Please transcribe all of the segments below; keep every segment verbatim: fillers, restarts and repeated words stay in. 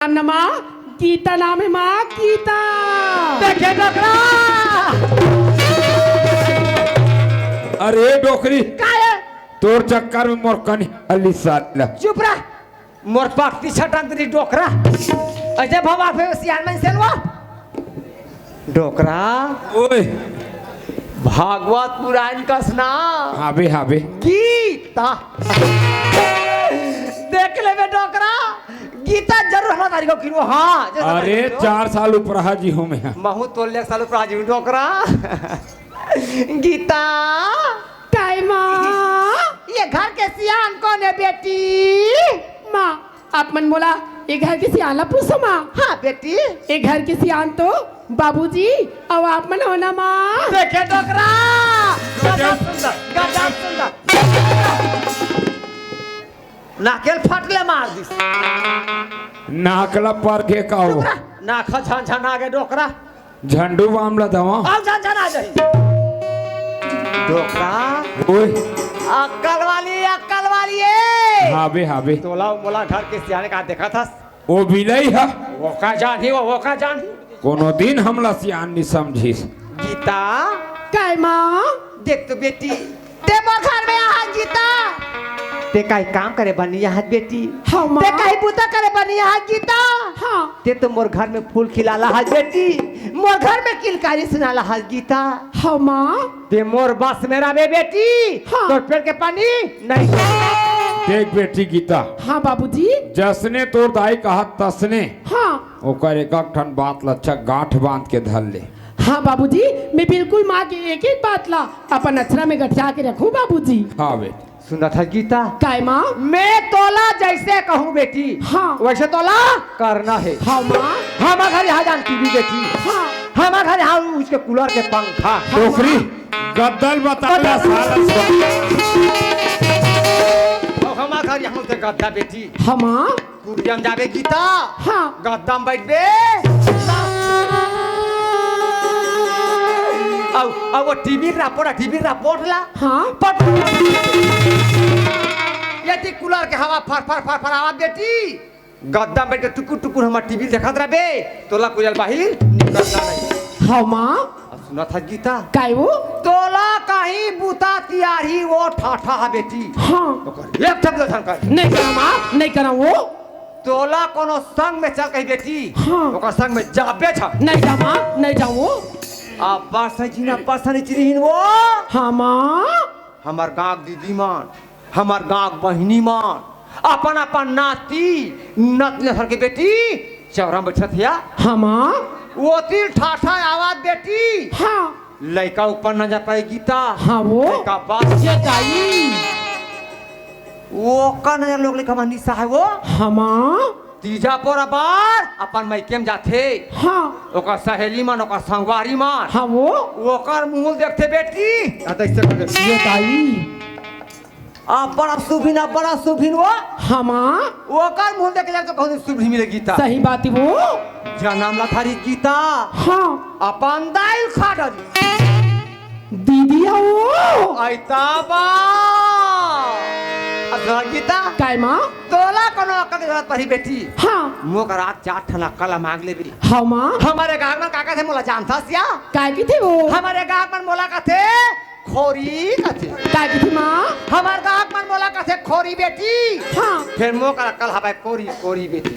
नाम न माँ, गीता नाम हे माँ, गीता। देखे डोकरा। अरे डोकरी, का हे? तोर चक्कर में मोर कनी हल्ली साला। चुप रह। मोर पकती छटक दरी डोकरा। अइसे भवा फे सियान मन से लवा। डोकरा। ओए। भागवत पुराण कस ना। हाबे, हाबे। गीता। देख लेबे डोकरा। गीता जरूर हला तारी को किरो, हाँ, जैसा अरे, तारी को। चार साल उपराहा जी हूँ मैं। महू तोर ले एक साल उपराहा जी हूँ, डोकरा। गीता। काय माँ? ये घर के सियान कोन हे बेटी? माँ, आप मन मोला ये घर के सियान ला पूछो माँ। हाँ बेटी। ये घर के सियान तो बाबूजी अउ आप मन हो ना माँ। देखे डोकरा। गजब सुंदर, गजब सुंदर। नाकेल फट ले मार दिस। नाक ला परखे का हो? डोकरा। नाक ह झनझना गे डोकरा। झंडू बाम ला दवा। अब झनझना जाही। डोकरा। ओए। अक्कल वाली, अक्कल वाली ए। हाबे, हाबे। तोला मोला घर के सियाने का देखत हस? वो बिलई ह। वो का जानही, वो, वो का जानही। कोनो दिन हमला सियान नी समझिस। गीता। काय माँ? देख तो बेटी, ते मोर घर में आहत गीता। ते काही काम करे बर नी आहत बेटी। हाँ, माँ। ते काही बूता करे बर नी आहत गीता। हाँ। ते तो मोर घर में फूल खिलाला आहत बेटी, मोर घर में किलकारी सुनाला आहत गीता। हाँ, माँ। ते मोर बस में रहे बेटी, हाँ। तोर पेट के पानी नहीं। देख बेटी गीता। हाँ बाबूजी। जसने तोर दाई कहा तसने। हाँ। ओकर एक एक ठन बात ला अच्छा गांठ बांध के धर ले। हाँ बाबूजी, मैं बिल्कुल माँ के एक एक बात ला अपन अचरा में गठिया के रखूँ बाबूजी। हाँ बेटी। सुनत हस गीता? काय माँ? मैं तोला जैसे कहूँ बेटी, हाँ। वैसे तोला करना हे। हाँ माँ। हमर घर यहाँ जान टीवी बेटी। हाँ। हमर घर यहाँ उसके कूलर के पंखा। हाँ, डोकरी, माँ। गद्दा ल बता दे साला। हमर घर यहाँ उसके गद्दा बेटी। हाँ माँ। कुरिया म जाबे गीता। हाँ। गद्दा म बइठबे। अउ, अउ वो टीवी रिपोर्ट, टीवी रिपोर्ट ला। हाँ। पट। ये ती कूलर के हवा फर, फर, फर, फर आवत बेटी। गद्दा म बइठ के टुकुर, टुकुर हमर टीवी देखत रहिबे। तोला कुरिया ले बाहिर निकलना नहीं। हाँ माँ। अब सुनत हस गीता? काय वो? तोला कहीं बूता तियारी वो ठाठा हा बेटी। हाँ। ओकर एक ठप ले धन कर। नहीं करम माँ, नहीं करम वो। तोला कोनो संग में चल कही बेटी। हाँ। ओकर संग में जाबे छ। नहीं जाम माँ, नहीं जाम वो। अब बस है जीना पसंद चिरहिन वो। हाँ माँ। हमर गाँव दीदी मन, हमर गाँव बहिनी मन, अपन अपन नाती नतनी हर के बेटी चौरा में बइठत हिया। हाँ माँ। वो तिल ठाठा आवाज बेटी। हाँ। लइका ऊपर न जा पाए गीता। हाँ वो। लइका बात। ये दाई। वो का नजर लोग लइका मन निशा है वो। हाँ माँ। तीजा पर अबार अपन मइके में जाथे। हाँ। ओकर सहेली मन, ओकर संगवारी मन। हाँ वो। ओकर मुंह देखथे बेटी। आ, तो ऐसे कर दे। ये दाई। आ, बड़ा सुभिन, आ, बड़ा सुभिन वो। हाँ माँ। ओकर मुंह देख जाए तो कहूँ सुभरी मिले गीता। सही बात है वो। जनम ला थारी गीता। हाँ। अपन दाइल खा डरी। दीदी आओ। आइता बा। अच्छा गीता। काय माँ? तोला कोनो अक्कल के जरूरत पड़ी बेटी। हाँ। मोकर आग चार ठन अक्कल मांग ले बेटी। हाँ माँ। हमर गाँव में काका थे मोला जानता सिया। काय की थे वो? हमर गाँव में मोला कथे खोरी कथे। काय की थी माँ? हमर गाँव मन मोला कथे खोरी बेटी। हाँ। फिर मोकर अक्कल हवय कोरी, कोरी बेटी।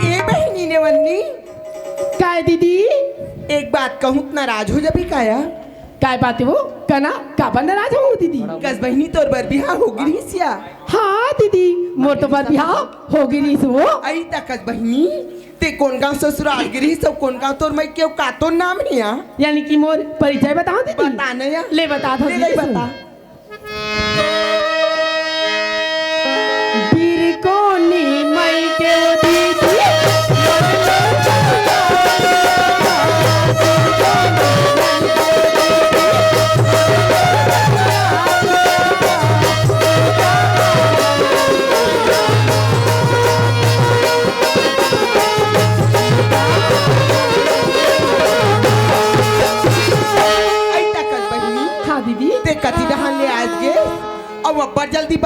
ए बहिनी नेवन्नी। काय दीदी? एक बात कहूँ त नाराज हो जाबी काया? काय बात है वो? कना काबर नाराज हो दीदी? कस बहिनी तोर बर बिहाव हो गिरिस या? हाँ दीदी, मोर तो बर बिहाव हो गिरिस वो। अई त कस बहिनी ते कोन गाँव ससुराल गिरिस अउ कोन गाँव तोर मइके अउ का तोर नाम हिया? यानी कि मोर परिचय बताओ दीदी। बता न या। ले बता दो ले दीदी, बता। सुन। बिरकोनी मइके ओ दीदी। अई त कस बहिनी। हाँ दीदी। ते कति डहान ले आए गे?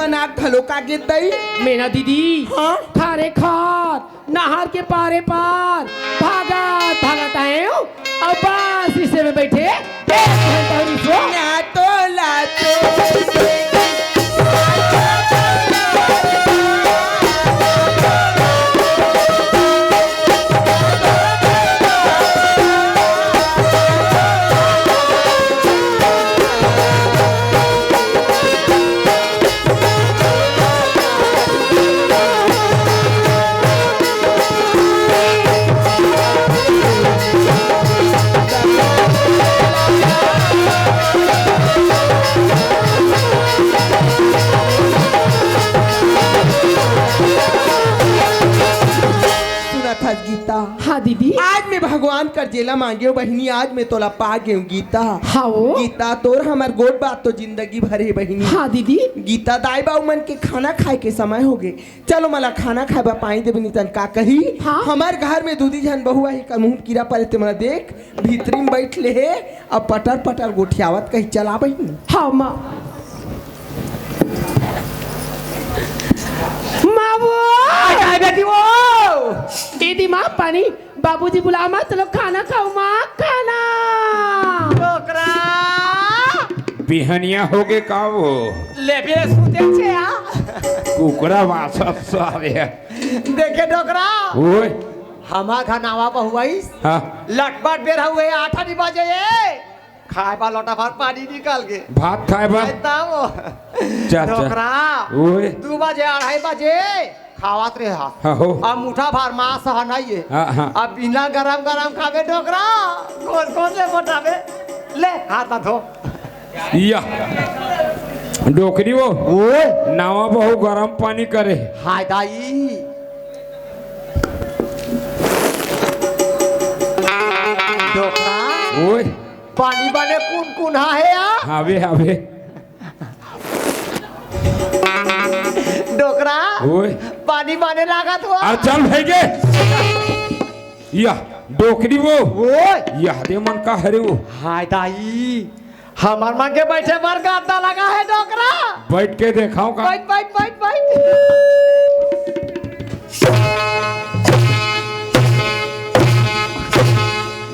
नाक घलो का गिर दई। मेना दीदी, हाँ? खारे खार, नहर के पारे पार, भागत, भागत आए हो, अब बस इसे में बैठे, एक घंटा हो रही सो। ना तो ला तो। सुनत हस गीता? हाँ दीदी। आज मैं भगवान कर जेला मांगे हो बहिनी, आज मैं तोला पा गेहूँ गीता। हाँ वो। गीता, तोर हमर गोठ बात तो जिंदगी भर हे बहिनी। हाँ दीदी। गीता, दाई बाऊ मन के खाना खाए के समय हो गे, चलो मला खाना खाए बर पानी देबे, नितन का कही। हाँ। हमर घर में दू दी झन बहू आही, का मुंह कीरा परे ते मला देख, भीतरी में बैठ ले हे, अब पटर पटर गोठियावत कही, चला बहिनी। हाँ माँ। माँ वो। आ, आ, बेटी वो। दीदी माँ पानी, बाबूजी बुला माँ, चलो खाना खाओ माँ, खाना। डोकरा। बिहनिया हो गे का वो? ले बे सुते छे आ। कुकरा वासत सारे। देखे डोकरा। ओए। हमार घर नावा बहू आइस। हाँ। लटपट बेर हुए, आठ आनी बजे ये। खाए बा लोटा भर पानी निकल गे। भात खाए बा? खाए ता वो। जा, जा। डोकरा। ओए। दू बजे, अढ़ाई बजे खावत रहे हा। हाँ हो। अब मुठा भर मांस ह नहीं है। हाँ, हाँ। अब बिना गरम गरम खाबे डोकरा, कौन कौन ले मोटाबे? ले, हाथ ला धो। या। डोकरी वो। ओए। नावा बहू गरम पानी करे। हाय दाई। डोकरा। ओए। पानी बने कुन कुन हा हे या? हावे, हावे। डोकरा। ओए। पानी बने लागत हुआ। अरे चल भाई के। या, डोकरी वो। ओए। या दे मन का हरे वो। हाय दाई। हमर मन के बैठे बर गद्दा लगा है डोकरा। बैठ के देखाओ का? बैठ, बैठ, बैठ, बैठ।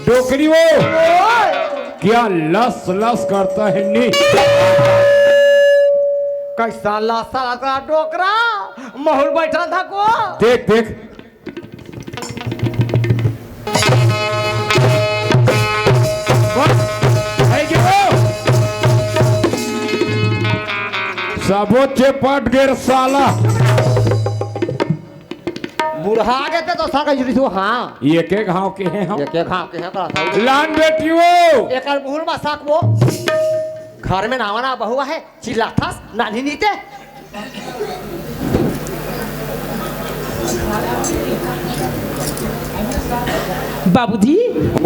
डोकरी वो। ओए। क्या लस लस करता है नी? कैसा लस लस करता डोकरा? महूल बैठा था को? देख, देख। बस, है कि वो? सबो चेपट गेर साला। बुढ़ा गे ते तो साला जुड़ी सो, हाँ। एक एक घाव के हैं हम। एक एक घाव के हैं, करा था। लान बेटी वो। एकर मुहूर मा साक वो। घर में नावा ना बहुआ है। चिल्लाथस, नानी नीते। बाबूजी।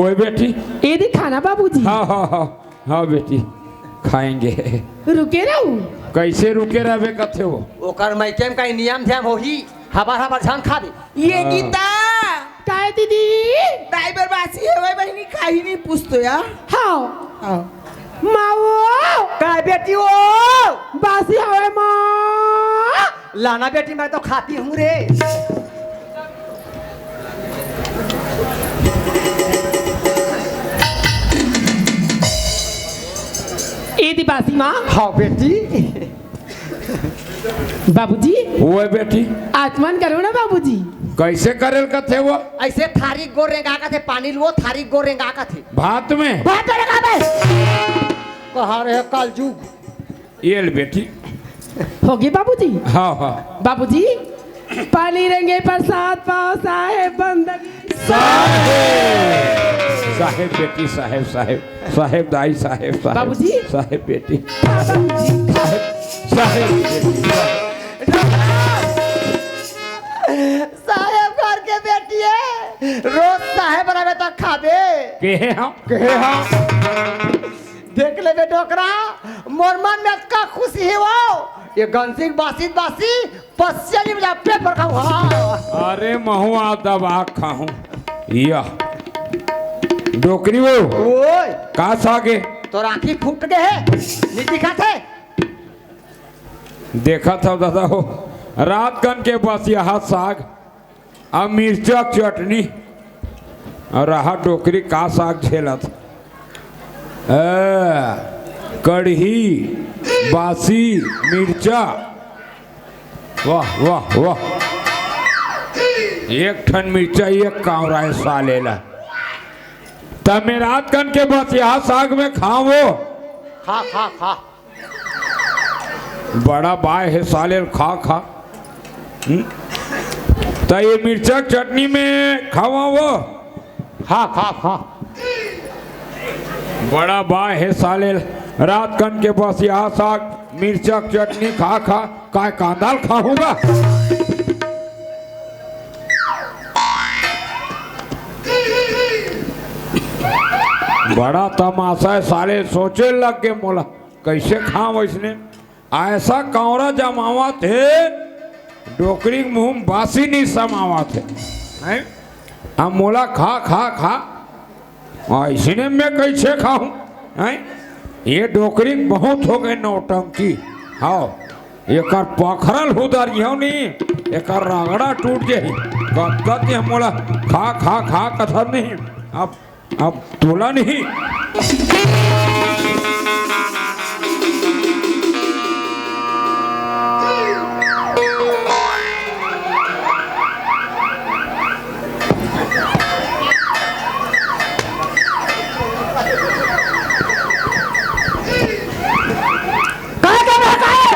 ओए बेटी। ए दे खाना बाबूजी। हाँ, हाँ, हाँ, हाँ बेटी, खाएंगे। रुके रहू। कैसे रुके रहबे कथे वो? ओकर मायके में कहीं नियम ध्यान होही, हबर हबर झन खाबे। ये हाँ। गीता। काय दीदी? दाई बर बासी हवय बहिनी, खाही नहीं पूछतो या। हाँ। हाँ। माँ वो। काय बेटी वो? बासी हवय माँ। लाना बेटी, मैं तो खाती हूँ रे। ए दी बासी माँ। हाँ बेटी। बाबूजी। ओए बेटी। आचमन करो ना बाबूजी। कैसे करेल कथे वो? ऐसे थारी गोर रेंगा कथे, पानी लुओ, थारी गोर रेंगा कथे। भात में? भात में रेंगा बे। कहाँ रहे कलजुग? ये ले बेटी। होगी बाबूजी? हाँ, हाँ। बाबूजी, पानी रेंगे प्रसाद पाओ साहेब बंदगी। साहेब। साहेब बेटी, साहेब, साहेब। साहेब दाई, साहेब, साहेब। बाबूजी। साहेब बेटी। हाँ, बाबूजी। साहेब, साहेब बेटी, साहेब। साहेब घर के बेटी है, रोज साहेब रहबे त खाबे। के हे हम? के हे हम? देख लेबे डोकरा, मोर मन में अतका खुशी हे वो। ये गंजी बासी बासी पसिया नहीं बजा पेट भर खाऊं, हाँ। अरे महुआ दबा खाऊं। यह डोकरी वो। ओए। का सागे? तोर आँखी फूट गे हे, नहीं दिखाथे। देखत हव दादा हो, रात कन के बसियाहा साग, अउ मिर्चा के चटनी, अउ रहा डोकरी का साग झेलत। ए, कड़ही, बासी, मिर्चा। वाह, वाह, वाह। एक ठन मिर्चा, एक कांवरा ए साले ला। त मैं रात कन के बसियाहा साग में खावो। खा, खा, खा। बड़ा बाय हे साले, खा, खा। हम्म? त ये मिर्चा के चटनी में खावा वो। खा, खा, खा। बड़ा बाय हे साले, रात कन के बसियाहा साग, मिर्चा के चटनी खा, खा, काय कांदा ल खाहूं गा? बड़ा तमासा हे साले, सोचे लग गे मोला। कइसे खांव अइसने? अइसा कांवरा जमावत हे, डोकरी के मुंह में बासी नइ समावत हे। हैं? अब मोला खा, खा, खा। अइसने मैं कइसे खाहूं? हैं? ये डोकरी के बहुत हो गे नौटंकी। हव, एकर पखरल हुदर इहंव नी, एकर रगड़ा टूट जाही। कतका दिन मोला खा, खा, खा कथस नहीं। अब अब तोला नहीं। काय कर रहा है?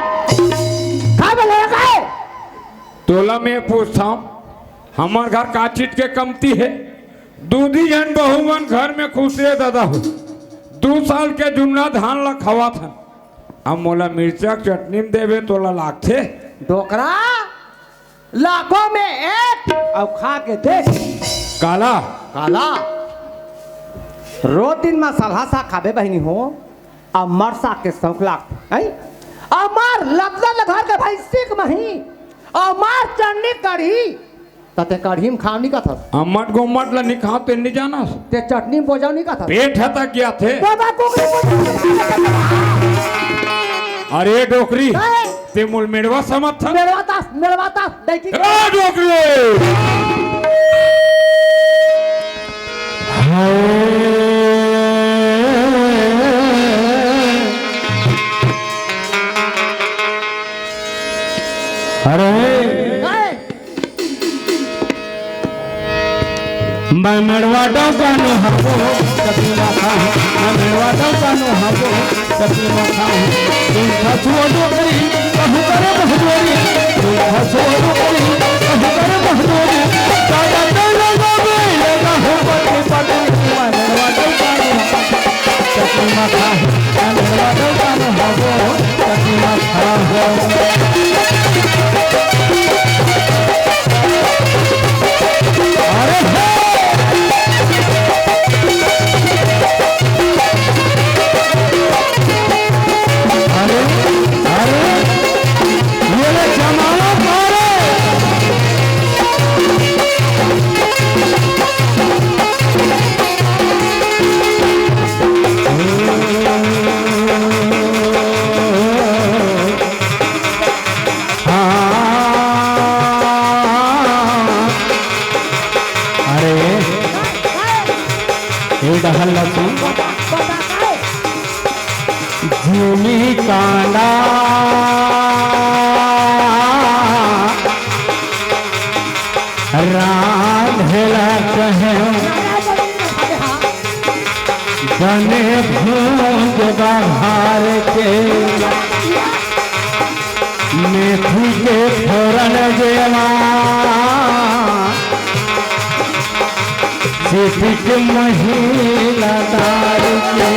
काय बोल रहा है? तोला मैं पूछथंव, हमर घर का चीज के कमती हे? दू दी झन बहू मन घर में खुश रे दादा हो। दू साल के जुन्ना धान ला खवात हन। अब मोला मिर्चा के चटनी में देबे तोला लागथे? डोकरा, लाखों में एक, अउ खा के देख। काला? काला? रोज दिन में सलहा साग खाबे बहिनी हो, अमर साग के शौक लागथे, हैं? अमर लदलद घर के भैंसी के मही, अमर चटनी कढ़ी, त तें कढ़ी में खाव नइ कथस। अम्मट गोम्मट ल नइ खांव, तें नइ जानस। तें चटनी में बोजाव नइ कथस। पेट ह त गियाथे। बोजा कुकरी बोजा। अरे डोकरी, हैं? तें मोला मेड़वा समझथस? मेड़वा तस, मेड़वा तस, डैकी। ए डोकरी! अरे, मैं मेड़वा डौका नो हबो, सती माथा, मैं मेड़वा डौका नो हबो, सती माथा। तुम खसुओ डोकरी, कहूँ करे महजोरी, तुम खसुओ डोकरी, कहूँ करे महजोरी। दादा तेरा गावे लगा हो पति पति, मैं मेड़वा डौका नो हबो। सती माथा, मैं मेड़वा डौका नो हबो, सती माथा हो। अरे हे! अरे, अरे, ये ले जमाना मारे। हाँ। अरे, ए डहर ल सुन। जिमी कांदा रांधेला कहे बने भूंज बघार के, मेथी के फोरन जेमा, चेती के महीना तार के,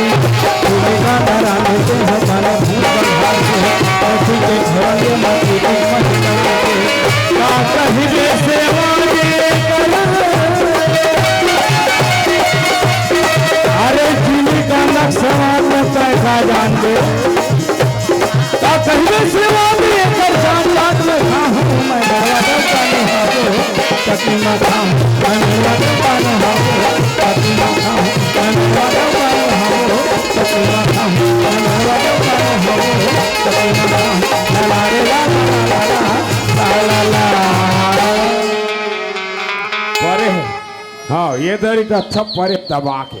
फूल का रांध के हमारा भूंज बघार के, मेथी के फोरन जेमा, चेती के महीना तार के, का कहिबे सेवा के कर। अरे जिमी कांदा के सवाद में पैसा जान दे। का कहिबे सेवा में एकर जान जात में खाहूँ, मैं मेड़वा डौका नो हबो, सती माथा, मैं मेड़वा डौका नो हबो, सती माथा, मैं मेड़वा डौका नो हबो, सती माथा, मैं मेड़वा डौका नो हबो, सती माथा, मैं मेड़वा परे हे। हाँ, ये दरी तो अच्छा परे दबा के।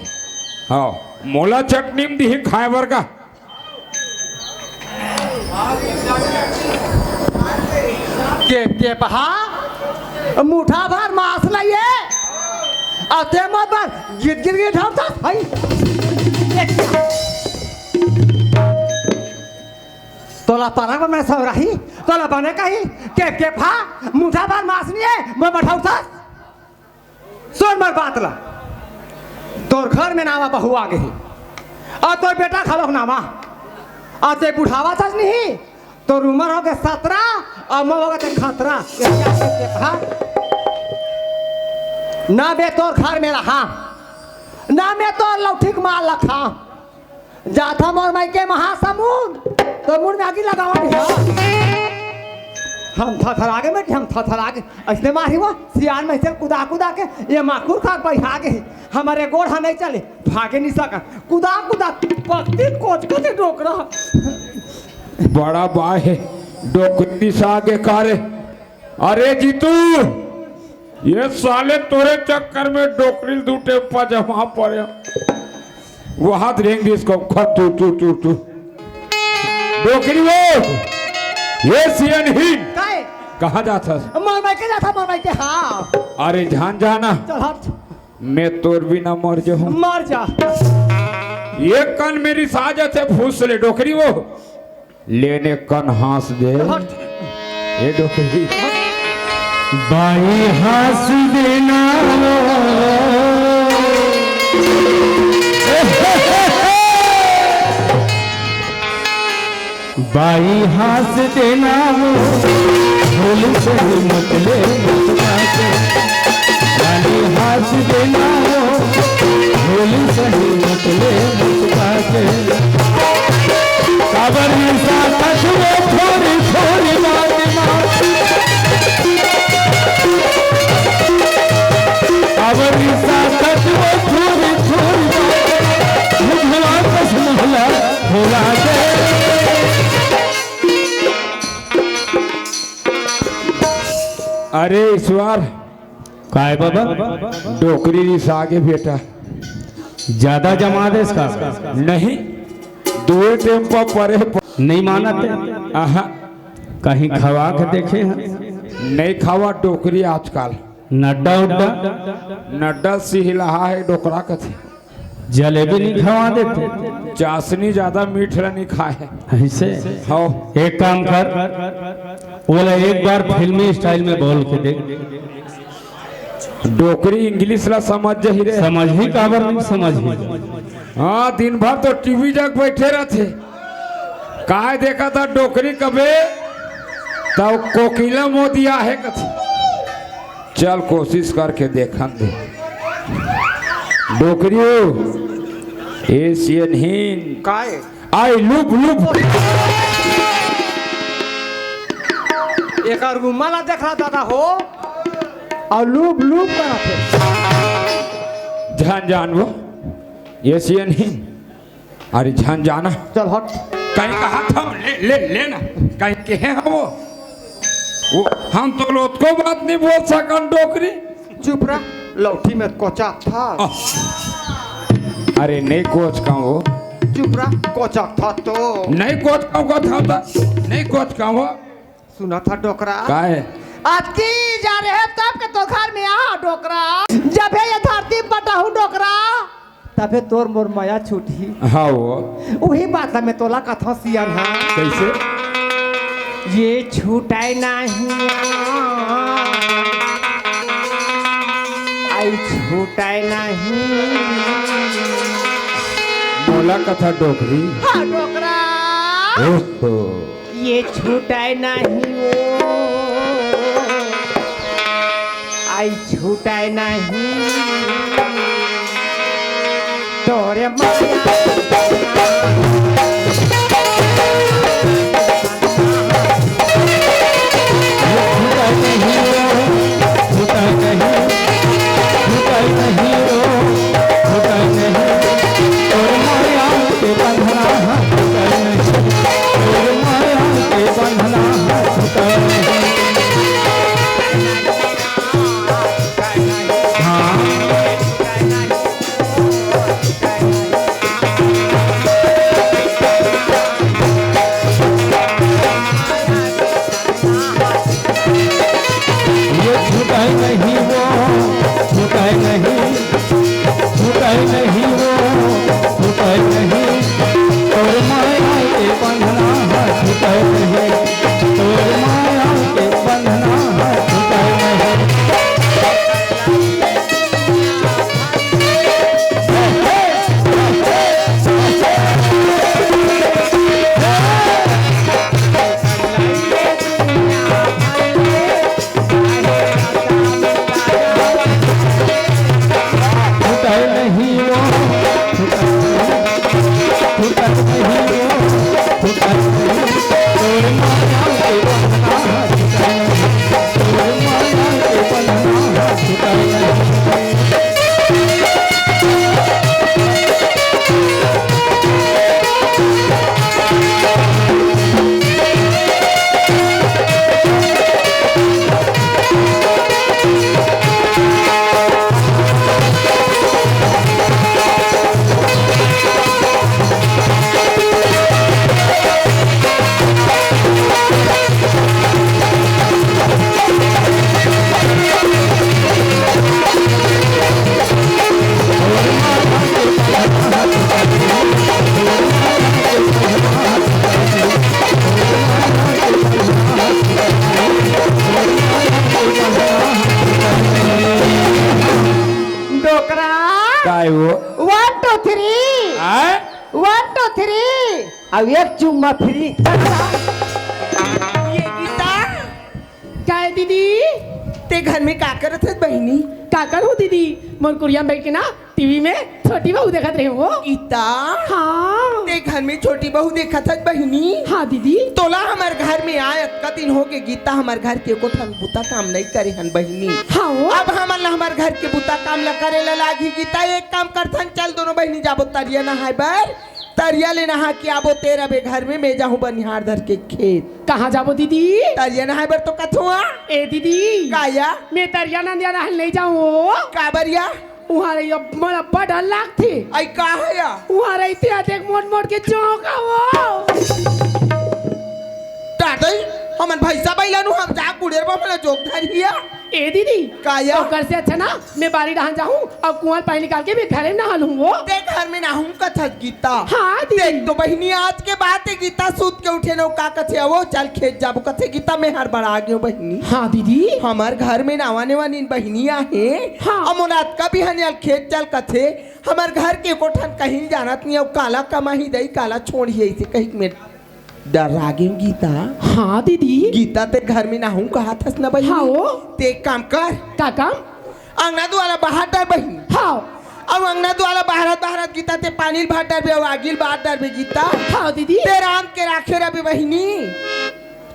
हाँ, मोला चटनी में दिही खाए बर का। के, के पहा? मुठा भर मांस लइए। अते मत बर, गिट, गिट, गिट हम साथ हई। तोला परक में सौराही, तोला बने कही, के, के पहा? मुठा भर मांस नहीं है, मैं बैठाऊ साथ। सुन मोर बात ला, तोर घर में नावा बहू आ गई, अउ तोर बेटा घलोक नावा, अउ ते बुढ़ावा तस नहीं, तोर उमर हो गए सतरा, अउ मोर हो गए खतरा। ये क्या करते भाई? ना मैं तोर घर में रहा, ना मैं तोर लौठी के माल रखा। जाथा मोर माई के महासमुंद, तो मुड़ में आगी लगावा भैया। हम थथर आगे में, हम थथर आगे। ऐसने मारी वो, सियान में से कुदा कुदा के, ये माखुर खार बैठा गे। हमर गोड़ हा नहीं चले, भागे नहीं सका। कुदा कुदा, पत्ती कोच कोच डोकरा। बड़ा बाय हे, डोकरी सा आगे कारे। अरे जीतू, ये साले तोरे चक्कर में डोकरी दू टेम्पा जमा पड़े। वो हाथ रेंग दिस को खत तू, तू, तू, तू। डोकरी वो, ये सियनहीन। काय? कहाँ जात हस? मोर मायके जात हँव, मोर मायके, हाँ। अरे जान जाना। चल हट। मैं तोर बिना मर जाहूँ। मर जा। ये कन मेरी साजत है फूस ले डोकरी वो। लेने कन हाँस दे। हट। ए डोकरी। बाई हाँस देना वो। बाई हाँस देना वो। भूल सही मत ले मुस्का के। बाई हाँस देना वो। भूल सही मत ले मुस्का के। काबर रिसाथस वो थोरी थोरी बात मा। काबर रिसाथस वो थोरी थोरी बात मा। मुझवा कस महला होला दे। अरे ईश्वर, काय बाबा? डोकरी रिसा गे बेटा। ज्यादा जमा देस का? नहीं, दुए टेम्पा परे प- नहीं मानत हे? आहा। कहीं खवा के देखे हैं? नहीं खावा डोकरी आजकल। नड्डा उड्डा? नड्डा सिहलाहा हे डोकरा कथे। जलेबी नहीं खवा देते? चाशनी ज्यादा मीठ ला नहीं खाए। ऐसे? हाँ। एक काम कर, ओला एक बार फिल्मी style में बोल के देख। डोकरी English ला समझ जाही रे। समझही काबर नहीं समझही? हाँ, दिन भर तो टीवी जग बैठे रहथे। काय देखत हस डोकरी कबे? तब कोकिला मोदी आहे कथे। चल कोशिश करके देखन दे। डोकरी हो, ए सियनहीन। काय? आई लुप लुप। एकर मुंह ला देख रहा दादा हो, अउ लुप लुप करत हे। झन जान वो, ए सियनहीन। अरे झन जाना। चल हट। कहीं कहा था, ले, ले, ले ना। कहीं के हैं हम वो? वो, हम तो लोग को बात नहीं बोल सकन डोकरी। चुप रह, लौठी में कोचा था। अरे नहीं कोच का वो। चुप रह, कोचा था तो। नहीं कोच का वो था तो। नहीं कोच का वो। सुना था डोकरा। का है? आज की जा रहे हैं तब के तो घर में आ डोकरा। जब है ये धरती पटाहू डोकरा। तभे तोर मोर मया छूटही। हाँ वो। उही बात ला मैं तोला कथों सियन हा। कैसे? ये छूटाय नहीं, आई छूटाय नहीं। बोला कथा डोकरी। हाँ, डोकरा। ओहो। ये छूटाय नहीं वो, आई छूटाय नहीं तोरे माया। छूटाय नहीं वो, छूटाय नहीं, छूटाय नहीं वो, छूटाय नहीं तोरे माया के बंधना। तोर माया के बंधना छूटय नहीं। One two three। आय? One two three। अब एक चुम्मा free। ये गीता। काय दीदी? ते घर में का करत हस बहिनी? का करहूँ दीदी? मोर कुरिया में बइठ के ना टीवी में छोटी बहू देखत रहेंव। गीता। हाँ। ते घर में छोटी बहू देखत हस बहिनी? हाँ दीदी। तोला हमर घर में आय अतका दिन होगे गीता, हमर घर के एको ठन बुता काम नइ करे हन बहिनी। हाँ। अब हमन ला हमर घर के बुता काम ला करे ला लागही गीता। एक काम करथन, चल दोनों बहिनी जाबो तरिया नहाय बर। तरिया ले नहा के आबो, ते रबे घर में, मैं जाहूँ बनिहार धर के खेत। कहाँ जाबो दीदी? तरिया नहाय बर तो कथों आ। ए दीदी। का या? मैं तरिया नंदिया नहाय नइ जाहूँ। काबर या? उहाँ रही अब मोला अब्बड़ डर लागथे। अई का हे या? उहाँ रहिथे अतेक मोट मोट के चौंका वो। टाटई, हमन भैंसा बैला नु हम जा गुड़ेर बा मोला जोंक धरही या। ए दीदी, का या? ओकर से अच्छा ना मैं बारी डहान जाहूँ अउ कुआँ पानी निकाल के मैं घरे में नहा लूँ वो। ते घर में नहाहूँ कथस गीता। हाँ दीदी। देख तो बहिनी, आज के बात हे गीता, सूत के उठे न का कथे, अवो चल खेत जाबो कथे गीता, मैं हड़बड़ा गेंव बहिनी। हाँ दीदी। हमर घर में नवा नेवा नीन बहिनी आहे। हाँ। अउ मोला अतका बिहान चल खेत चल कथे, हमर घर के एको ठन कहीं जानत नइ हे, अउ काला कमाही दई, काला छोड़ही, अइसे कहिके मैं डर्रा गेंव गीता। हाँ दीदी। गीता, ते घर में नहाहूँ कहत हस न बहिनी। हाँ वो। ते एक काम कर। का काम? अंगना दुवारा बहार डर बहिनी। हाँ। अउ अंगना दुवारा बहारत बहारत गीता ते पानी ल भर डरबे अउ आगी ल बार डरबे गीता। हाँ दीदी। ते रांध के राखे रबे बहिनी।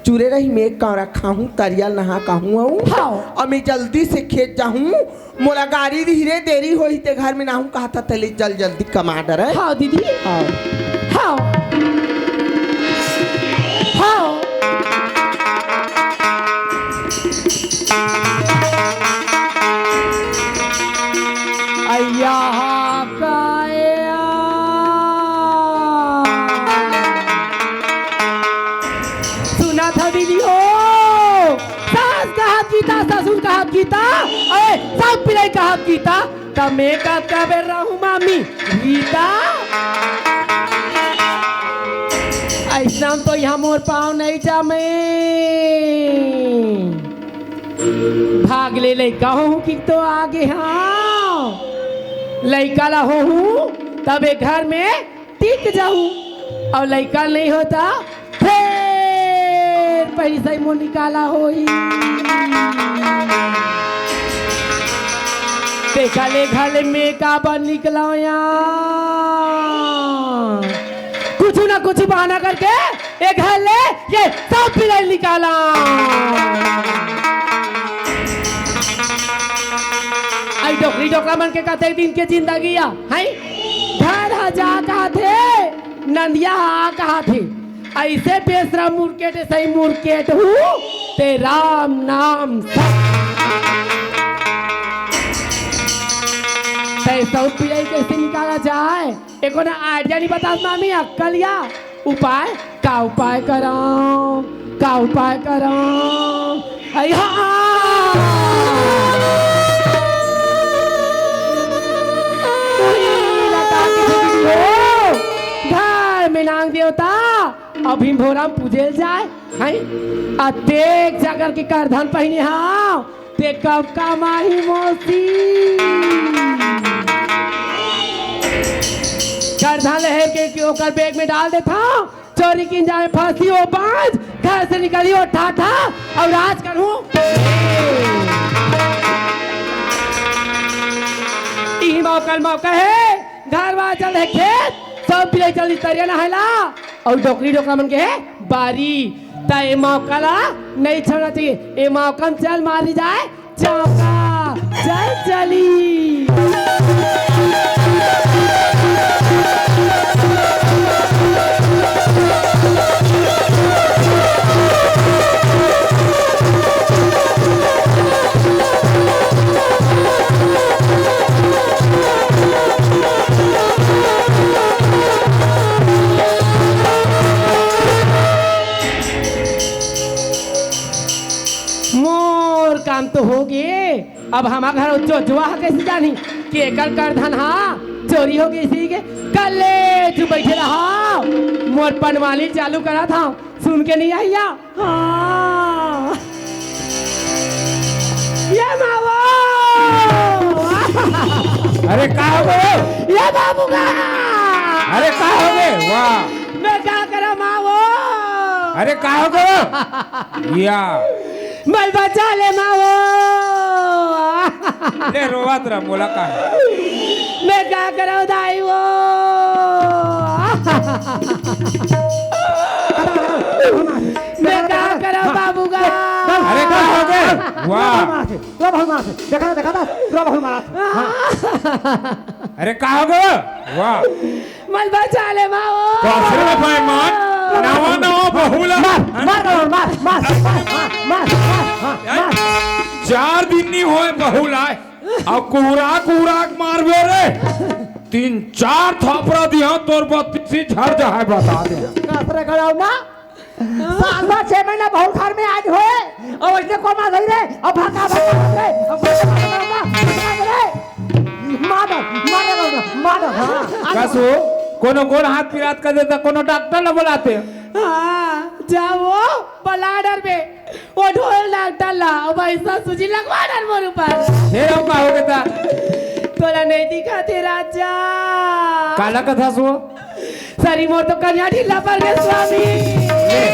चुरे रही मैं का रखाहूँ, तरिया ल नहा कहूँ अउ। हाँ। अउ मैं जल्दी से खेत जाहूँ, मोला गाड़ी दिही रे, देरी होही ते घर में नहाहूँ कहत हस, ते ले जल जल्दी कमा डरे। हाँ दीदी। हाँ। हाँ। हाँ। अइया हा काया। सुनत हव दीदी हो, सास कहत गीता, ससुर कहत गीता, अरे सब पिलई कहत गीता, त मैं कतका बेर रहूं मामी गीता? अइसना म तो इहां मोर पांव नइ जामे। भाग ले लइका होहूं कि तो आगे हंव। लइका ला होहूं तब ए घर में टिक जाहूं, अउ लइका नइ होवय त फेर पइसा ही मोर निकाला होही। तेखर ले घर ले मैं काबर निकलंव या? कुछु ना कुछु बहाना करके ए घर ले ये सब पिलई निकालंव। अई डोकरी डोकरा मन के कतेक दिन के जिंदगी आ, हैं? घर ह जा कहत हे, नंदिया ह आ कहत हे। अइसे बेसरा मुरकेट, सही मुरकेट हूँ, ते राम नाम सत। तै सउत पिलई कइसे निकाला जाय? एको ना idea नइ बतास मामी, अक्कल या उपाय? का उपाय करंव? का उपाय करंव? अई हा! उई लटा के दीदी हो, घर में नांग देवता, अभी भोरा म पूजे ल जाय, हैं? अतेक जाकर के करधन पहिने हंव, ते कब काम आही मौसी? करधन ल हेर के, के ओकर bag में डाल देथंव, चोरी किन जाय फांसी ओ बांझ, घर से निकली ओ ठाठा, अउ राज करहूं। इही मौका ल मौका हे, घर वा चल हे खेत, सब पिलई चल तरिया नहाय ला, अउ डोकरी डोकरा मन के हे बारी। त ए मौका ला नइ छोड़ना चाहिए, ए मौका म चल मारी जाय, चौका जय चली। मोर काम तो होगे, अब हमर घर जोजवा ह कइसे जानही के एकर करधन ह चोरी होगे? इसी के कल्ले चुप बइठे रहा, मोर पनवाली चालू करत हंव, सुन के नइ आइया। हाँ। ये मावो। अरे का हो गे? ये बाबू का। अरे का हो गे? वाह। मैं का करा माँ वो? अरे का हो गे? या। मैं बचा ले माँ वो। ले रोवत रह, मोला का है? मैं का करा दाई वो? मैं का करा बाबू का? अरे का हो गे? वाह। लो बहुत मारा थे, देखा ना, देखा था, लो बहुत मारा था। हाँ। अरे का हो गे? वाह। मल बचा ले माँ वो। कसरे बेईमान, नवा नवा बहू ला। मार, मार, मार, मार, मार, मार, मार, मार, मार। चार दिन नहीं होए बहू लाए, अब कुहरा कुहरा के मारबे रे। तीन चार थापरा दिया तोर बत्तीसी झड़ जाए बता दे। कसरे गड़ाओ ना। साल भर छह महीना बहुत घर में आज होए, और वैसे कोमा गई रे, अब भागा, भागा, भागा रे, अब भागा, भागा, भागा रे। मादर, मादर, मादर, हाँ। कसो, कोनो गोड़ हाथ पिरात कर देता, कोनो डॉक्टर ला बुलाते। हाँ, जाओ, बला डर बे। वो ढोल डॉक्टर ला, अब ऐसा सूजी लगवा डर मोर ऊपर। हे राम, का हो गया? तोला नहीं दिखा थे राजा। काला कथा सो? सरी मोर तो कन्या ढीला पर गे स्वामी। ले,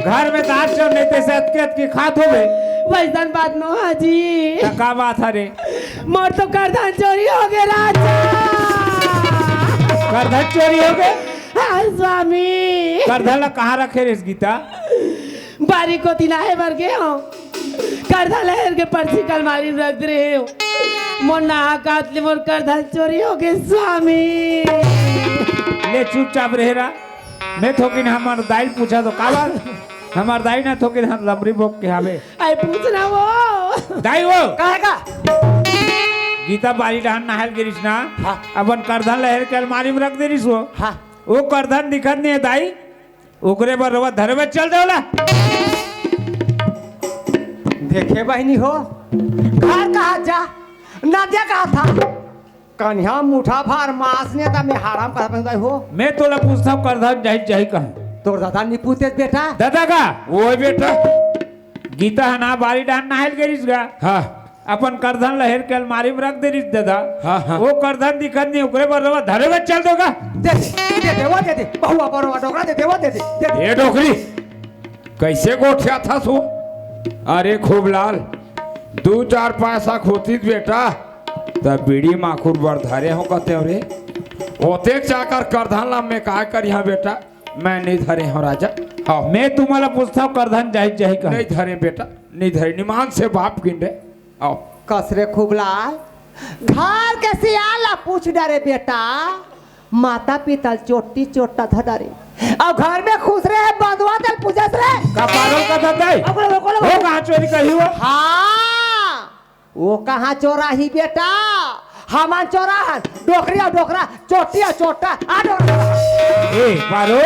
घर में दांत जब नहीं ते से अतके अतके खात होबे। वैसन बात नो हाजी। त का बात हरे? मोर तो करधन चोरी हो गे राजा। करधन चोरी हो गे? हाँ स्वामी। करधन ला कहाँ रखे रेस गीता? बारी कोती लाहे बर गे हंव। करधन ला हेर के परछी के अलमारी में रख दे रहे हो। मोर नाहक हाथ ले मोर करधन चोरी हो गे स्वामी। ले चुपचाप रहे रा। मैं थोकिन हमर दाई ल पूछा तो का बात? हमर दाई ना थोकिन हम लमरी बोक के हावे। आई पूछना वो। दाई वो। काहे का? गीता बारी डहन नहाय ल गे रिस ना। हाँ। अपन करधन ला हेर के अलमारी में रख दे रिस वो। हाँ। वो करधन दिखत नहीं है दाई। ओकरे बर रोवा धरे बर चल दे ओला। देखे बहिनी हो, घर कहा जा, नदिया कहा था, कन्या मुठा भार मास ने ता मैं हराम कहा बन गए हो। मैं तोला पूछता हूँ, करधन जाही जाही कहाँ? तोर दादा नहीं पूछते बेटा। दादा का? वो बेटा। गीता है ना, बारी डान नहाय ल गे रिस गा। हाँ। अपन करधन ल हेर के अलमारी में रख दे रिस ददा। हाँ, हाँ। वो करधन दिखत नहीं, ओकरे बर रवा धरे बर चल दोगा। दे दे, दे दे, वो दे दे। बहुआ बरोआ डोकरा दे दे, वो दे दे, दे दे। ए डोकरी, कैसे गोठियाथस वो? अरे खूबलाल, दू चार पैसा खोतीस बेटा, त बीड़ी माखुर बर धरे हो कहते हो रे। ओतेक चाकर करधन ला मैं काय करिहा बेटा, मैं नहीं धरे हो राजा। हाँ। मैं तुम्हारा पूछता हूँ, करधन जाही जाही कहाँ? नहीं धरे बेटा, नहीं धरे, निमान से बाप किन रे। आओ। कसरे खूबलाल, घर के सियाल ला पूछ डरे बेटा, माता पिता ल चोट्टी चोट्टा धरे, अउ घर में खुसरे हे बंदवा तेल पूछस रे। का पागल का धंधा है? अब बोलो, बोलो, वो बोलो। कहाँ चोरी करी हो? हाँ, वो कहाँ चोराही बेटा? हमन चोराहन, डोकरी अउ डोकरा, चोट्टी अउ चोट्टा, आ डोकरा। ए, पारो।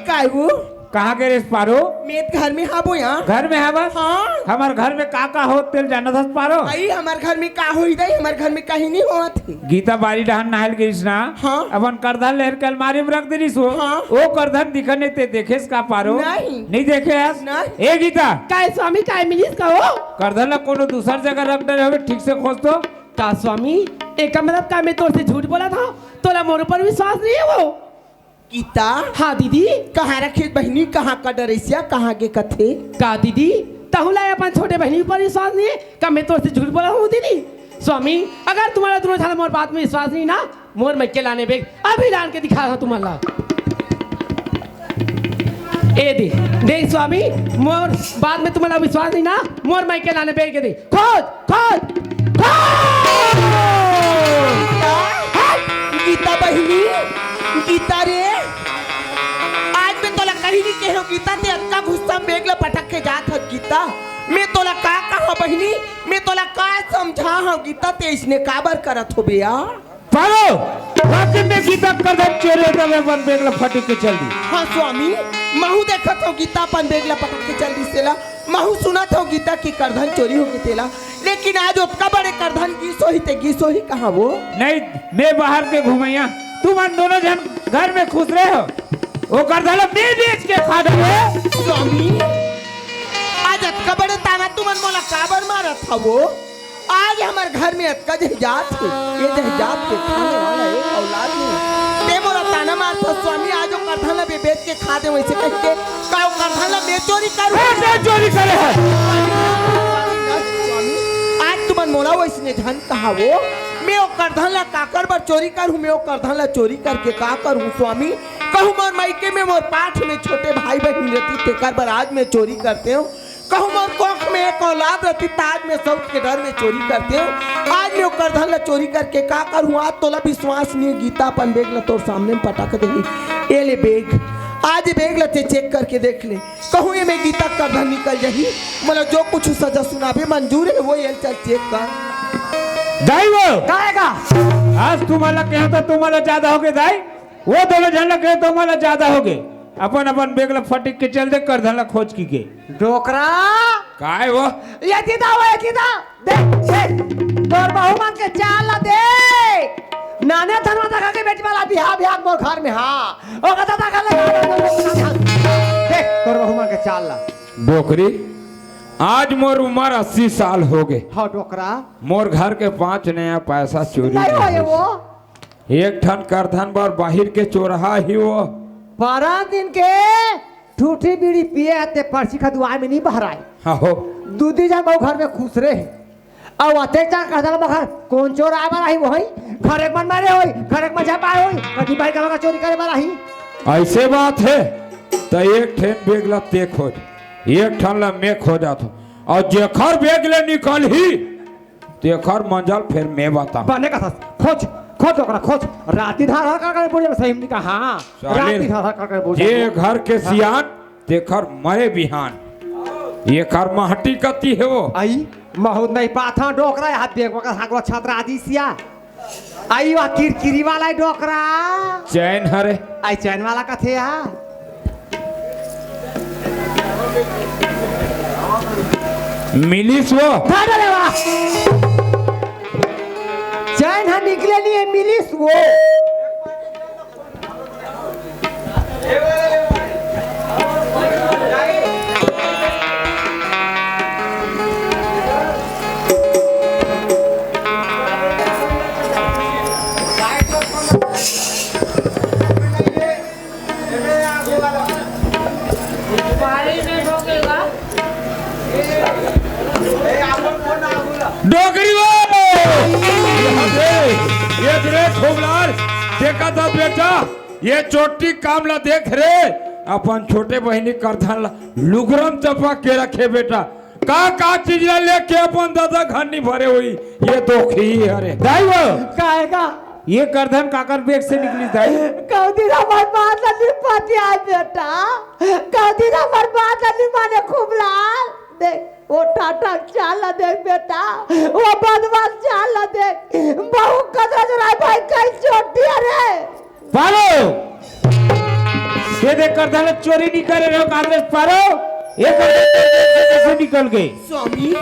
काय वो? कहाँ गे रेस पारो? मैं त घर में हाबो या। घर में हाबस? हाँ। हमर घर में का का होत तेल जानत हस पारो? अई हमर घर में का होई दई, हमर घर में कहीं नहीं होत हे। गीता बारी डहन नहाय ल गे रिस ना? हाँ। अपन करधन ल हेर के अलमारी में रख दे रिस हो। हाँ। ओ करधन दिखत नहीं ते देखेस का पारो? नहीं। नहीं देखे हस? नहीं। ए गीता। काय स्वामी, काय मिलिस का हो? करधन ला कोनो दूसर जगह रख डरे होबे, ठीक से खोज तो। का स्वामी, एकर मतलब का मैं तोर से झूठ बोलत हंव? तोला मोर ऊपर विश्वास नहीं हे वो? गीता। हाँ दीदी। कहाँ रखे बहिनी, कहाँ का डरेसिया, कहाँ गे कथे? का दीदी, तहूँ ला अपन छोटे बहिनी ऊपर विश्वास नहीं हे? का मैं तोर से झूठ बोलत हंव दीदी? स्वामी, अगर तुम्हारा दोनों झन मोर बात में विश्वास नहीं ना, मोर मइके लाने बेग अभी लान के दिखा हंव तुमन ला। ए दे, देख स्वामी, मोर बात में तुमन ला विश्वास नहीं ना, मोर मइके लाने बेग दे। खोज, खोज, खोज! गीता, गीता बहिनी, गीता रे, आज मैं तोला कहीं नहीं कहे हंव गीता, ते अतका गुस्सा में बेग ला पटक के जात हस गीता। मैं तोला का कहा बहिनी, मैं तोला का समझा हंव गीता, ते इसने काबर करत होबे या? पारो, वाकई में गीता करधन चोरी होता, मैं अपन बेग ला फटिक के चल दी। हाँ स्वामी, महू देखत हंव गीता अपन बेग ला पटक के चल दी सेला। महू सुनत हंव गीता के करधन चोरी होगे तेला, लेकिन आज ओतका बड़े करधन गिस होही ते गिस होही कहाँ वो? नहीं, मैं बाहर के घुमैया, तुमन दोनों झन घर में खुसरे हो। वो करधन ला मैं बेच के खा डरे। स्वामी, आज अतका बड़े ताना तुमन मोला काबर मारत हवो? आज हमर घर में अतका जहिजात हे, ये जहिजात के खाने वाला एक औलाद नहीं। ते मोला ताना मारथस स्वामी, आज ओ करधन ला बे-, बेच के खा दे वैसे कहिके, का ओ करधन ला मैं चोरी करूँ? मैं चोरी करे हे। स्वामी, आज तुमन मोला वैसने झन कहा वो, मैं ओ करधन ला काकर बर चोरी करूँ, मैं ओ करधन ला चोरी करके का करूँ स्वामी? कहूँ मोर मायके में मोर पाठ में छोटे भाई बहिन रहती, तेकर बर आज मैं चोरी करते हूँ। कहूँ मोर कोख में एक औलाद रहती, त आज मैं सौत के डर में चोरी करते हूँ। आज मैं ओ करधन ला चोरी करके का करूँ? आज तोला विश्वास नहीं, गीता अपन बेग ला तोर सामने में पटक देही। ए ले बेग, आज ये बेग ला ते चेक करके देख ले। कहूँ ये में गीता करधन निकल जाही, मोला जो कुछ सजा सुनाबे मंजूर हे, वो ये चल चेक कर। दाई वो! काय का? आज तुम्हारा कहता तुम्हारा ज्यादा होगे दाई, वो दोनों झन ला कहे तो मोला ज्यादा होगे। अपन अपन बेग ला फटिक के चल दे, करधन ला खोज किके। डोकरा। काय वो? ये दीदा वो, ये दीदा। देख, देख, तोर बहू मन के चाल ला देख। नाने धनवा दखा के बेटी वाला बिहा, बिहा मोर घर में, हाँ। ओ कथा दखा ले, देख, तोर बहू मन के चाल ला। डोकरी, आज मोर उम्र अस्सी साल होगे। हाँ, डोकरा। मोर घर के पाँच नया पैसा चोरी नहीं नहीं होए होइस। वो। एक ठन करधन बर बाहिर के चोरहा ही वो। बारह दिन के ठूठी बीड़ी पिए हते, पर्ची खा दुआ में नहीं बहराए। हाँ हो। दू दी झन बहू घर में खुश रहे। अउ अतेक चार करधन बखर कौन चोर आए बर आही वही? घरे के मन मारे होई, घरे के मन झपाए होई, कदी भाई का चोरी करे बर आही? ऐसे बात हे, त एक ठेन बेग ला ते खोज, एक ठन ला मैं खोजत हूँ, अउ जेखर बेग ले निकलही, तेखर मंजल फेर मैं बताहूं। बने कथस, खोज, खोज ओकरा, खोज। राती धार धार कर कर बुढ़िया में सही में कहा, हाँ। साले, राती धार धार कर कर बुढ़िया जे में। घर के हाँ। सियान, तेखर मरे बिहान। एखर महटी कती हे वो? आई, महूत नहीं पाथा डोकरा, हाथ बेग बका सागवा छतरा आदि सिया। आई वा किरकिरी वाला डोकरा। चैन हरे। आई चैन वाला कथे यार। मिलिस वो। धर रे वाह। चैन ह निकले नहीं है, मिलिस वो। डोकरी वो! ये दे, ये दे रे खूबलाल, देखा था बेटा, ये चोट्टी काम ला देख रे, अपन छोटे बहिनी करधन ला लुगरम चपा के रखे बेटा। का का चीज ला लेके अपन दादा घर नी भरे होई, ये दोखी हरे। दाई वो! काहे का? ये करधन काकर बेग से निकली दाई? कौदी ना बर्बाद ला निपट आज बेटा, कौदी ना बर्बाद ला निमाने खूबलाल। देख, वो टाटा चाल ला देख बेटा, वो बदमाश चाल ला देख, बहू कदरा जोराई भाई कई चोट्टी हरे। पारो! ये देख करधन चोरी नहीं करे रहो कांग्रेस पारो, ये करधन कैसे निकल गए? स्वामी,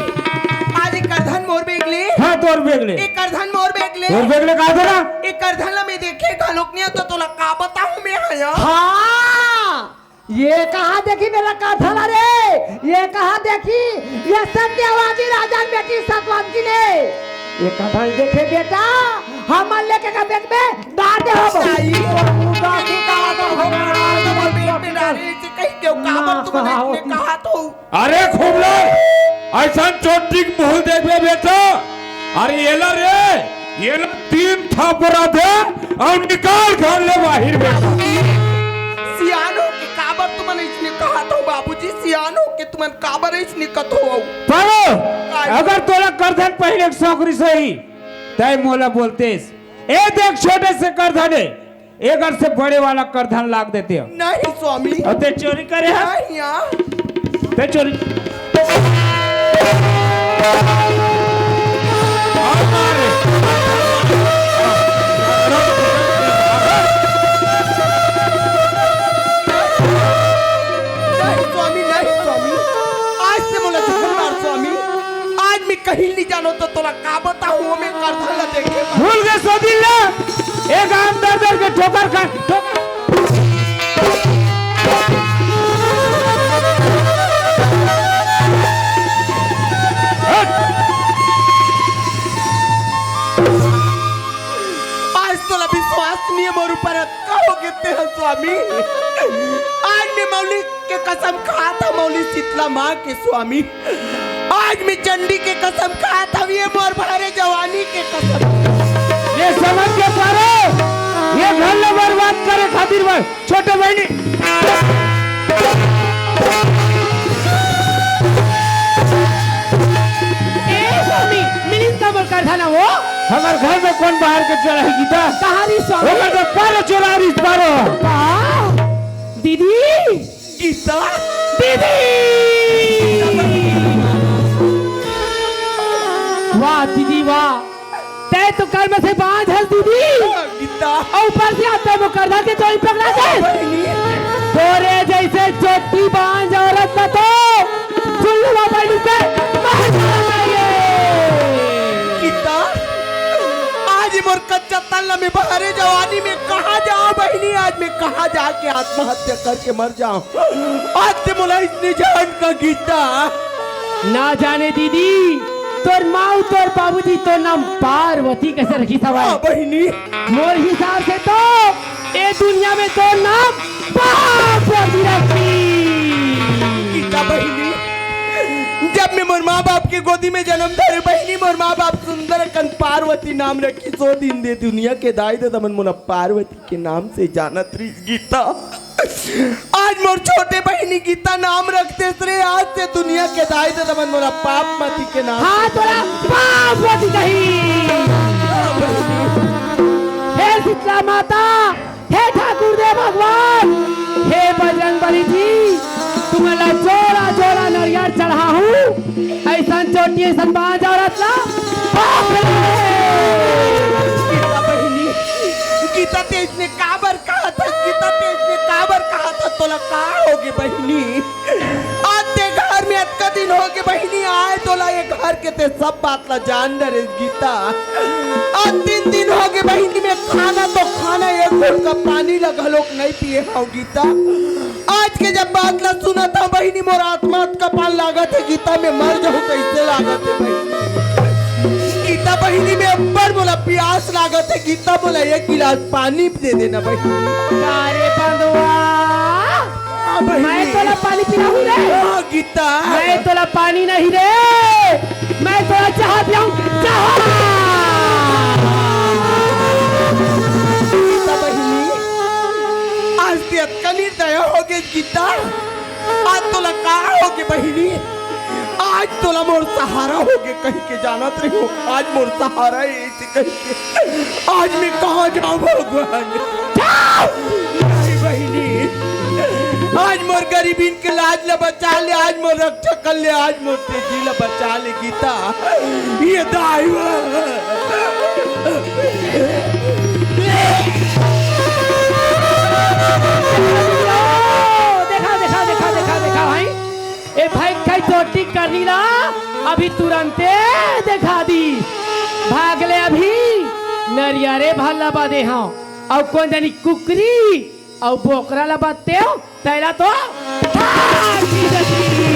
आज ये करधन मोर बेग ले। हाँ, तोर बेग ले। ये करधन मोर बेग ले। तोर बेग ले कहा था ना? ये करधन ला मैं देखे घलोक नहीं तो तोला का बताऊं मैं आया। हाँ, ये कहा देखी मेरा करधन रे, ये कहा देखी, ये सत्यवादी राजा बेटी सतवंती ने। ये करधन देखे बेटा, हमन लेके का बेग में डाल दे हो। सही। वो मुद्दा की कहा तो हो। कहीं क्यों कहा ना, तुमने कहा हो। कहा तो। अरे खूबलाल, ऐसा चोटी के मुंह देखबे बेटा। अरे येला रे, येला तीन थापरा दे अउ निकाल घर ले बाहिर बेटा। सियान हो के काबर तुमन इसने कहा तो बाबूजी, सियान हो के तुमन काबर इसने कथो हो? पारो, काय? अगर तोला करधन पहले के शौक रिस होही, तय मोला बोलतेस। ए देख छोटे से करधन हे, एकर से बड़े वाला करधन लाग देते हो। नहीं स्वामी। अउ ते चोरी करे हा? नहीं यार। ते चोरी। नहीं स्वामी, नहीं स्वामी। आज से मोला झन मार स्वामी। आज मैं कहीं नहीं जानो तो तोला का बताऊं, वो मैं करधन ला देखे। भूल गए सो दिन ला। एक आम दर दर के ठोकर खा, ठोकर। हट। तोला विश्वास नइ हे मोर ऊपर, अतका हो गे तेहा स्वामी। आज मैं मौली के कसम खात हंव, मौली शीतला माँ के स्वामी। आज मैं चंडी के कसम खात हंव, ये मोर भरे जवानी के कसम। ये समझ के पारो, ये घर ला बर्बाद करे खातिर बा-, छोटे बहिनी। ए स्वामी, मिलिस का मोर करधा ना वो? हमर घर में कोन बाहर के चढ़ाही गीता? कहाँ रहिस स्वामी? ओकर तो पारो चोरा रहिस, पारो। वाह, दीदी। गीता। दीदी। वाह दीदी वाह, तैं तो कर्म से बांझ हस दीदी। गीता। अउ ऊपर से आते मुकरधा के चोरी पकड़ा दे। बहिनी। तोरे जइसे चोटी बांझ औरत ला तो जुल्लू बाबा के मार डालना चाहिए। गीता, आज मोर कच्चा तन ला मैं बहरे जवानी में कहाँ जांव बहिनी? आज मैं कहाँ जाके आत्महत्या करके मर जांव? आज ते मोला अइसने जान का गीता। ना जाने दीदी, तोर माँ अउ तोर बाबूजी तोर नाम पार्वती कइसे रखिस हवय? हाँ बहिनी। मोर हिसाब से तो ए दुनिया में तोर नाम पार्वती रखिस। गीता बहिनी, जब मैं मोर माँ बाप के गोदी में जनम धरे बहिनी, मोर माँ बाप सुंदर अकन पार्वती नाम रखिस, ओ दिन ले दुनिया के दाई ददा मन मोला पार्वती के नाम से जानत रहिस गीता। आज मोर छोटे बहिनी गीता नाम रख देस रे, आज से दुनिया के दाई ददा मन मोला पार्वती के नाम हाँ, से तोला पार्वती कही। हे शीतला माता, हे ठाकुर देव भगवान, हे बजरंग बली जी, तुमन ला जोड़ा जोड़ा नरियर चढ़ाहूँ। अइसन चोटी, अइसन बांझ औरत ला बाप रे। गीता बहिनी, गीता ते अइसने काबर कहत हस? गीता ते अइसने काबर कहत हस? तोला का होगे बहिनी? आज ते घर में अतका दिन होगे बहिनी, आय तोला ये घर के ते सब बात ला जान डरेस गीता। आज तीन दिन होगे बहिनी, मैं खाना तो खाना, एक घुटका पानी ला घलोक नइ पिए हंव गीता। आज के जब बात ला सुनत हंव बहिनी, मोर आत्मा अतका पान लागत हे गीता, मैं मर जाहूँ कइसे लागत हे बहिनी। गीता बहिनी, मैं अब्बड़ मोला पियास लागत हे गीता, मोला एक गिलास पानी दे देना बहिनी। का रे बंदवा? हाँ बहिनी। मैं तोला पानी पिलाहूँ रे। हाँ गीता। मैं तोला पानी नहीं रे, मैं तोला चाहा पियाहूँ, चाहा। गीता बहिनी, आज ते अतका निर्दया होगे गीता। आज तोला का होगे बहिनी? आज तोला मोर सहारा होगे कहिके जानत रहिहूँ। आज मोर सहारा हे कहिके। आज मैं कहाँ जांव भगवान? नहीं बहिनी, आज मोर गरीबिन के लाज ला बचा ले, आज मोर रक्षा कर ले, आज मोर तेजी ला बचा ले गीता। ये दाई वा। देखा, देखा, देखा, देखा, देखा भाई, ए भाई कई चोटी करनी ला अभी तुरंते देखा दी। भाग ले अभी, नरियरे भर ला बदे हंव। अउ कोन जानी कुकरी अउ बोकरा ला बदतेंव, तैला तो फांसी देती।